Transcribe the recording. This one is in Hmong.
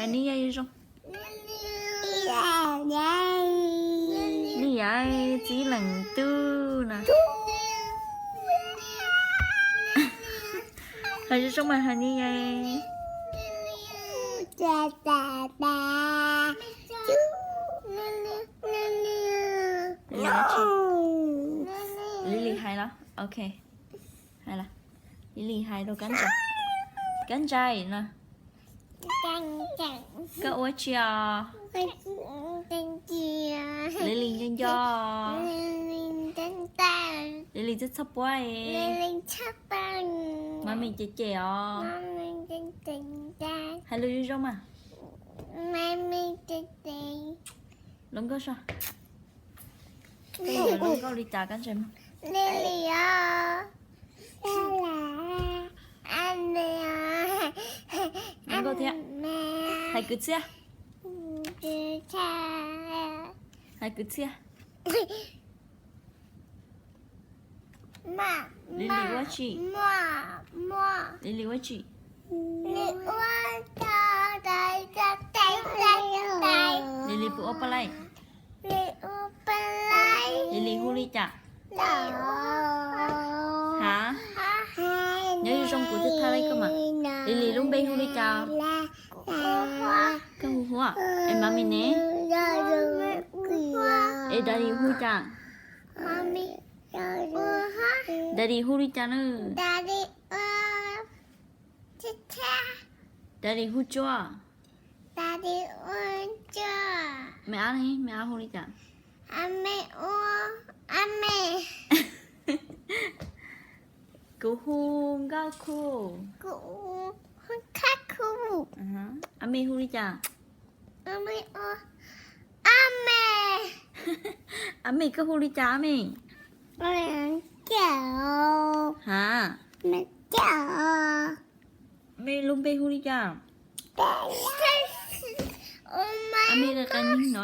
Hais Ni Yais zoo. Ni Yais txiv leej tub no. Hais zoo zoo mas hais Ni Yais. Lily hais los, ok. Hais los. Lily hais rau Kab Ntsais. Kab Ntsais no. Koj ua tsi os? Lily nco nco. Lily txhob txhob puab es. Mami cem cem os. Hais lus zoo zoo mas. Hluas nkauj soj. Hluas nkauj li cas Kab Ntsais? Lily os. Hluas nkauj thiab. Hais kwv txhiaj. Hais kwv txhiaj. Lily ua tsi? Lily ua tsi? Lily puas ua poj laib? Lily hu li cas? Hav, nyob zoo kuv thiaj tha li koj mas. Lily lub npe hu li cas? Koj hu Huab. Es mami ne? Es daddy hu cas? Daddy hu li cas na? Daddy hu Tsuab. Me ab ne? Me ab hu li cas? Kuv hu Nkauj Khu. Ab Mej hu li cas? Ab Mej, koj hu li cas Ab Mej? Hav, Mej lub npe hu li cas? Ab Mej qe qe neeg no.